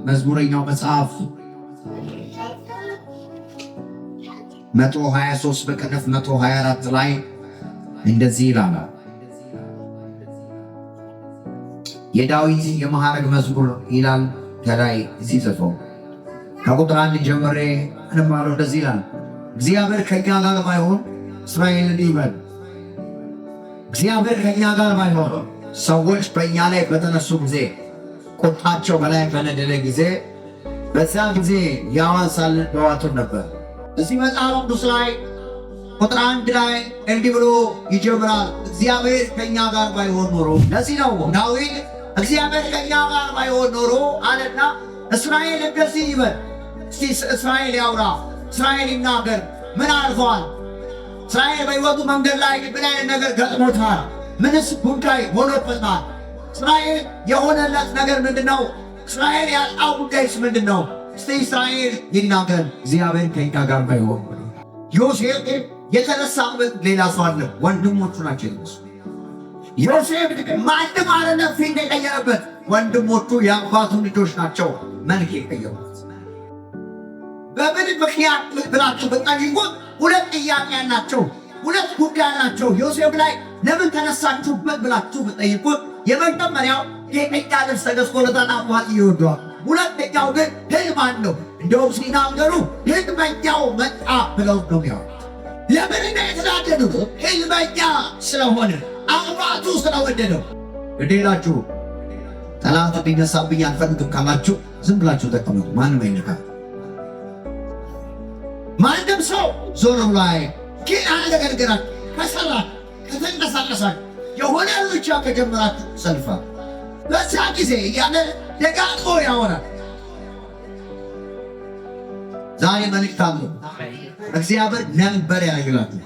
በመዝሙረኛው መጽሐፍ 123 በቅንፍ 124 ላይ እንደዚህ ይላል። የዳዊት የማዕረግ መዝሙር ይላል። ከላይ ሲጽፈው ከቁጥር 1 ጀምሬ እንማለው እንደዚህ ይላል። እግዚአብሔር ከእኛ ጋር ባይሆን እስራኤል እንዲህ ይበል፣ እግዚአብሔር ከእኛ ጋር ባይሆን ሰዎች በእኛ ላይ በተነሱ ጊዜ፣ ቁጣቸው በላይ በነደደ ጊዜ፣ በዛ ጊዜ ሕያዋን ሳለን በዋጡን ነበር። እዚህ መጽሐፍ ቅዱስ ላይ ቁጥር 1 ላይ እንዲህ ብሎ ይጀምራል። እግዚአብሔር ከእኛ ጋር ባይሆን ኖሮ። ለዚህ ነው ዳዊት እግዚአብሔር ከእኛ ጋር ባይሆን ኖሮ አለና እስራኤል እንደዚህ ይበል። እስቲ እስራኤል ያውራ፣ እስራኤል ይናገር። ምን አልፈዋል? እስራኤል በሕይወቱ መንገድ ላይ ምን አይነት ነገር ገጥሞታል? ምንስ ጉዳይ ሆኖበታል? እስራኤል የሆነለት ነገር ምንድን ነው? እስራኤል ያጣው ጉዳይስ ምንድን ነው? እስቲ እስራኤል ይናገር። እግዚአብሔር ከእኛ ጋር ባይሆን። ዮሴፍ የተነሳበት ሌላ ሰው አለ። ወንድሞቹ ናቸው የተነሱ። ዮሴፍ ማንም አይደለም ፊት የቀየረበት፣ ወንድሞቹ የአባቱ ልጆች ናቸው መልክ የቀየሩበት። በምን ምክንያት ብላችሁ ብትጠይቁት ሁለት ጥያቄ ያላቸው፣ ሁለት ጉዳይ ያላቸው። ዮሴፍ ላይ ለምን ተነሳችሁበት ብላችሁ ብትጠይቁት የመጀመሪያው የቀጫ ልብስ ተገዝቶለታል፣ አባት ይወደዋል። ሁለተኛው ግን ህልም አለው። እንደውም ሲናገሩ ህልመኛው መጣ ብለው ነው የሚያወሩት። ለምን ነው የተናደዱት? ህልመኛ ስለሆነ፣ አባቱ ስለወደደው። እንዴላችሁ ጠላት ቢነሳብኝ አልፈልግም ካላችሁ ዝም ብላችሁ ተቀመጡ። ማንም አይነካ። ማንም ሰው ዞር ብሎ አያይም። ግን አንድ ነገር ገና ከሰራችሁ፣ ከተንቀሳቀሳችሁ፣ የሆነ እርምጃ ከጀመራችሁ ሰልፋ በዛ ጊዜ እያለ ደጋግሞ ያወራል። ዛሬ መልእክት አለ። እግዚአብሔር ነበር ያላችሁ።